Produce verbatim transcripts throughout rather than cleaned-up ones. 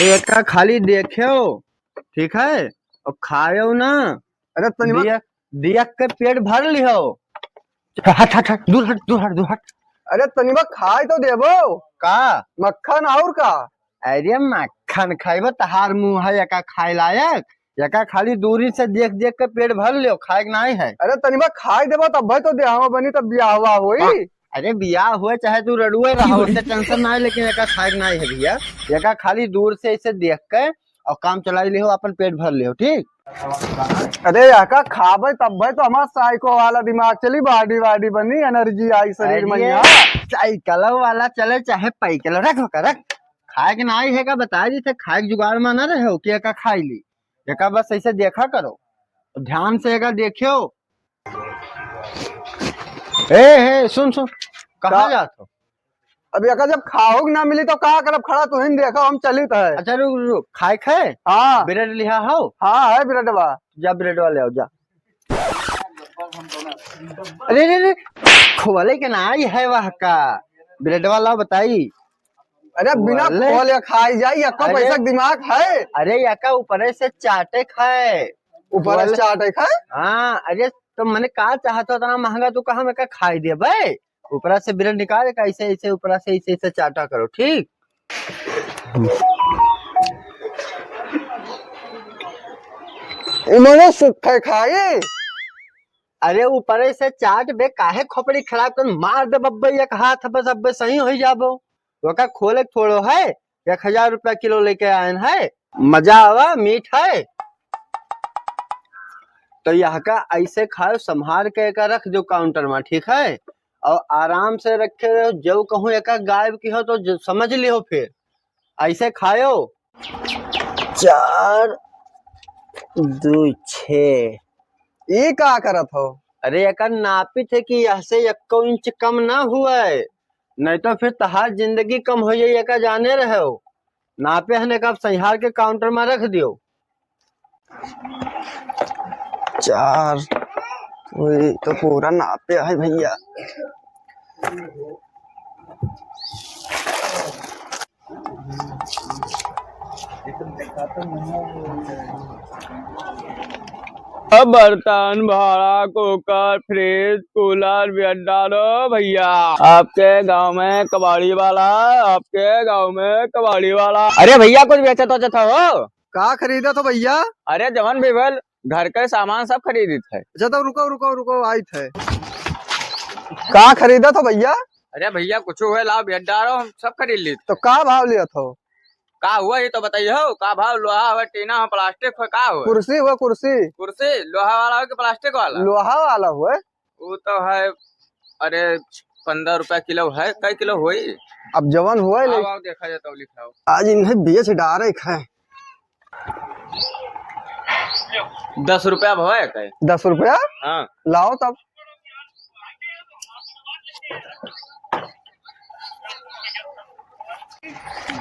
एका खाली देखेउ, ठीक है, और खाएउ ना। अरे तनिमा दिया, दिया के पेट भर लिहो। हट, हट, हट, दूर हट, दूर हट, दूर हट। अरे तनिमा खाए तो देबो। का? मक्खन और का? अरे मक्खन खाइबो, तहार मुंह है एका खाए लायक? एका खाली दूरी से देख देख के पेट भर लियो, खाए के नाहीं है। अरे तनिमा खाए देबो तब भाई तो देहवा बनी, तब बियाहवा होई। हाँ। अरे बियाह हुए चाहे तू रड़ुए रहा, उससे tension ना है, लेकिन एका खाए के नाहीं है भैया। एका खाली दूर से इसे देख के और काम चलाई लिहो, अपन पेट भर लिहो, ठीक? अरे एका खाबे तब भाई तो हमार साइको वाला दिमाग चली, body वाडी बनी, energy आई शरीर में अरे यहाँ। साइकिल वाला चले चाहे पैकिल, रख ओका, रख। खाए के नाहीं है का बता दी थे, खाए के जुगाड़ में ना रहे हो कि एका खाई ली। एका बस ऐसे देखा करो, ध्यान से एका देखियो। ए, ए, सुन, सुन, कहाँ का? जात हो? अब एका जब खाओग ना मिली तो का करब? खड़ा तुहिन देखो, हम चलित है। अच्छा रुक, रुक, खाए खाए? हाँ। ब्रेड लिहा हो? हाँ है ब्रेडवा। जा ब्रेडवा ले आओ, जा। अरे, अरे, अरे, खोले के नाहीं है वह का। ब्रेडवा लाओ बताई। अरे बिना बोले। खोले खाई जाई, यक्को अरे। पैसा के दिमाग है। अरे यका ऊपरे से चाटे खाए। ऊपरे से बोले। चाटे खाए? हाँ, अरे तो मने का चाहत हो, इतना महंगा तू कहा में का खाई देबे? ऊपरा से ब्रेड निकाल के ऐसे, ऐसे ऊपरा से ऐसे, ऐसे चाटा करो, ठीक? इमने सुखे खाई। अरे ऊपरे से चाट बे, काहे खोपड़ी खराब कर, मार दे बब्बे एक हाथ, बस अब्बे सही हो जाबो। ओका खोले थोड़ो है, एक हजार रुपया किलो लेके आयन है, मजा आवा, मीठ है। तो यहका ऐसे खायो, संभार के एका रख दो काउंटर में, ठीक है? और आराम से रखे रहो, जब कहूँ एका गायब की हो तो ज-, समझ लिहो फिर। ऐसे खायो। चार, दो, छः। ई का करत हो? अरे एका नापित है कि यह से एक्को इंच कम ना हुए। नहीं तो फिर तहार जिंदगी कम हो जाई, एका जाने रहो। नापे हने का, अब संहार के काउंटर में रख दियो। चार, वही तो पूरा नापे है भैया। अब बर्तन, भाड़ा, कुकर, फ्रिज, कूलर, बेड डालो भैया। आपके गांव में कबाड़ी वाला, आपके गांव में कबाड़ी वाला। अरे भैया, कुछ बेचत वचत हो? का खरीदत हो भैया? अरे जवन भी भल, घर के सामान सब खरीदित है। अच्छा तो रुको, रुको, रुको, आइत है। का खरीदत हो भैया? अरे भैया, कुछ हुए लाओ, बेड डालो, हम सब खरीद लीत। तो का भाव लियत हो? का हुआ, ये तो बताइए हो, का भाव? लोहा हुआ, टीना हो, प्लास्टिक हो, का हुआ? कुर्सी हुआ, कुर्सी। कुर्सी लोहा वाला हो कि प्लास्टिक वाला? लोहा वाला हुआ। वो तो है, अरे, पन्द्रह रुपया किलो है, कई किलो होई? अब जवन हुआ ले। आओ, आओ, देखा जाए तो लिखाओ। आज इन्हें बेच डारे खाए। दस रुपया भवा है कई? दस रुपया? हाँ। लाओ तब।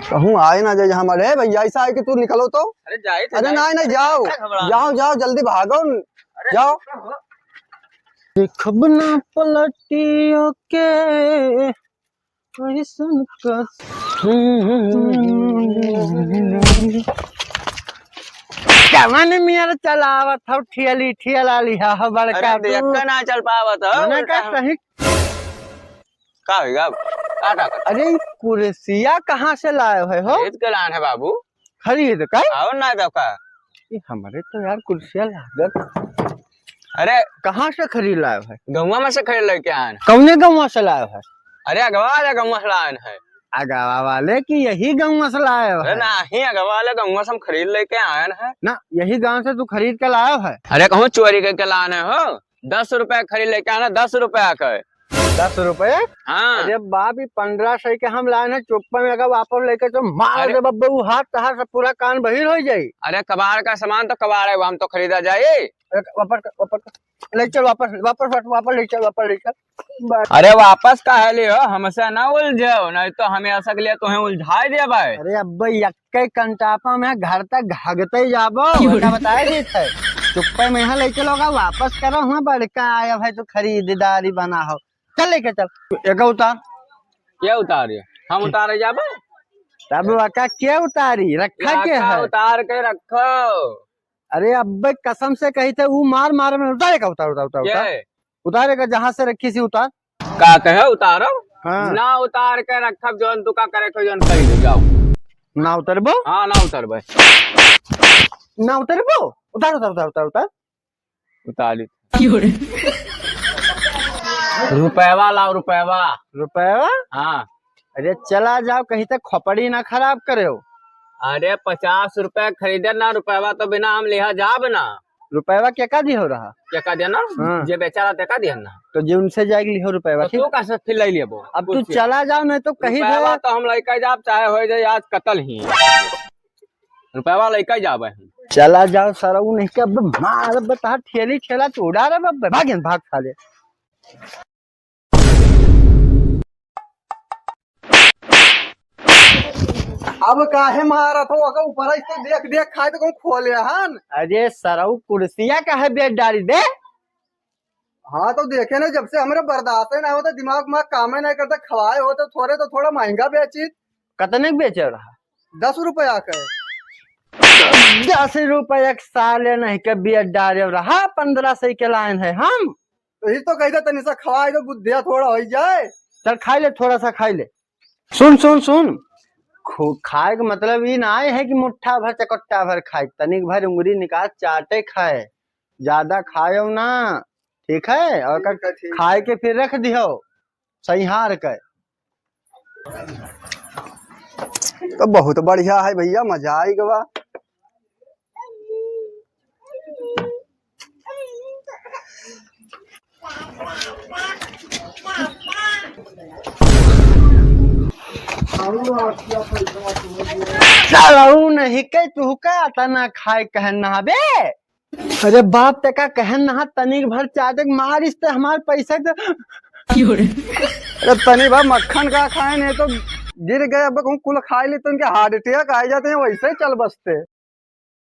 कहूँ आए ना जाए हमारे। ए भैया, ऐसा है कि तू निकलो तो। अरे जाए थे, अरे जाए नहीं, थे। नहीं, जाओ। अरे घबरा। जाओ, जाओ, जल्दी भागो। अरे जाओ। रुको हो। देखब ना पलटियो के, कैसन कस-, जवान मियर चलावत हौ, ठेली, ठेला लिहा हो बड़का अरे, देख तू। के ना चल पावत हो, मने का उल्टा हम सही। का होई गा? का, का, का? अरे, ई कुर्सिया कहाँ से लायो है हो? खरीद के लान है बाबू। खरीद का? आओ ना तो का? ये हमरे तो यार कुर्सिया लागत। अरे कहाँ से खरीद लायो है? गौवा में से खरीद लेके आन। कौने गौवा से लायो है? अरे अगवा वाले गौवा से लायन है। अगवा वाले कि यही गौवा से लायो अरे है? नहीं, अगवा वाले गौवा से हम खरीद लेके आयन है। ना, यही गांव से तू खरीद के लायो है? अरे कहूँ चोरी करके लाने हो? दस रुपया खरीद लेके आना, दस रुपया के। दस रुपये? हाँ। अरे बाप, ई पन्द्रह सौ के हम लाए हैं, चुप्पा में अगर वापस लेके तो मार अरे। दे बब्बे, वो हाथ तहार से पूरा कान बहिर हो जाई। अरे कबाड़ का सामान तो कबाड़ है, वो हम तो खरीदा जाए। अरे वापस कर, वापस कर। ले चल वापस, वापस, वापस, वापस ले चल, वापस ले चल। बस। अरे वापस काहे ले हो? हमसे ना उलझो, नहीं तो हम ऐसा के लिए तुम्हें उलझाए देबे। अरे अब्बे, यक्के कंटापा में घर तक भागते ही जाबो, क्यों? बेटा बताए देत है। चुप्पे में यहाँ ले चलोगा, वापस करो, हुआ बड़का आया भाई, तो खरीदारी बना हो। चल लेके चल। एक उतार। क्या उतार है? हम उतारे जाबो? तब वका के उतारी? रखा के है? उतार के रखो। अरे अब्बे कसम से कही थे, ऊ मार मार में उतारे का, उतार, उतार, उतार, उतार। ये? उतारे का, जहाँ से रखी सी उतार। का कहे उतारो? हाँ। ना उतार के रखब, जौन तू का करे को जौन कही दे, जाओ। ना उतरबो? हाँ, ना उतरबे। ना उतरबो? उतार, उतार, उतार, उतार, उतार। उतारी। रुपयवा लाओ, रुपयवा। रुपयवा? हाँ। अरे चला जाओ, कहीं तक खोपड़ी ना खराब करे हो। अरे पचास रुपया खरीदे ना, रुपयवा तो बिना हम लिहा जाब ना। रुपयवा केका दिहो रहा? केका देना? हाँ। जे बेचारा तेका दिहन ना। तो जे उनसे जाएगी लिहो रुपयवा, तो ठीक? तू कैसे फिर ले लेबो? अब तू कुछ चला जाओ, नहीं तो कहीं रुपयवा तो हम लइका जाब, चाहे हो जाए आज कतल ही। रुपयवा लइका जाबे हम। चला जाओ सरऊ, नहीं के अब मार बता ठेली ठेला तू उड़ा रे बब्बे, भाग यहाँ, भाग साले। अब काहे मारत हो? अगर ऊपर है तो देख देख खाए तो कहूँ खोले हन। अरे सरऊ कुर्सिया काहे बेच डारी बे? हाँ तो देखे ना, जब से हमरे बर्दाश्त ही ना होता, दिमाग में काम ही नहीं करता, खवाए हो तो थोड़े तो थोड़ा महंगा बेचित। कतने के बेचे रहा? दस रुपया के। दस रुपया के साले नहीं के बेच डारे रहा, पन्द्रह सौ के लाइन है हम। तो ही तो कही था, तनी सा खवाए दो, बुद्धिया थोड़ा हो जाए। चल खाई ले, थोड़ा सा खाई ले। सुन, सुन, सुन, खो-, खाए के मतलब ई ना है कि मुट्ठा भर चकोट्टा भर खाए, तनिक भर उंगली निकाल चाटे खाए, ज्यादा खायो ना, ठीक है? और ठीक है, ठीक खाए है। के फिर रख दियो, सहिहार के। तो बहुत बढ़िया है भैया, मजा आई गवा। साला ऊ नहीं के तू का तना खाए कहन ना बे। अरे बाप, ते का कहन ना, तनिक भर चाटे के मारिस ते हमार पैसा के। अरे तनी भर मक्खन का खाए, नहीं तो गिर गए। अब कहूँ कुल खाए ली तो इनके heart attack आ जाते हैं, वैसे ही चल बसते।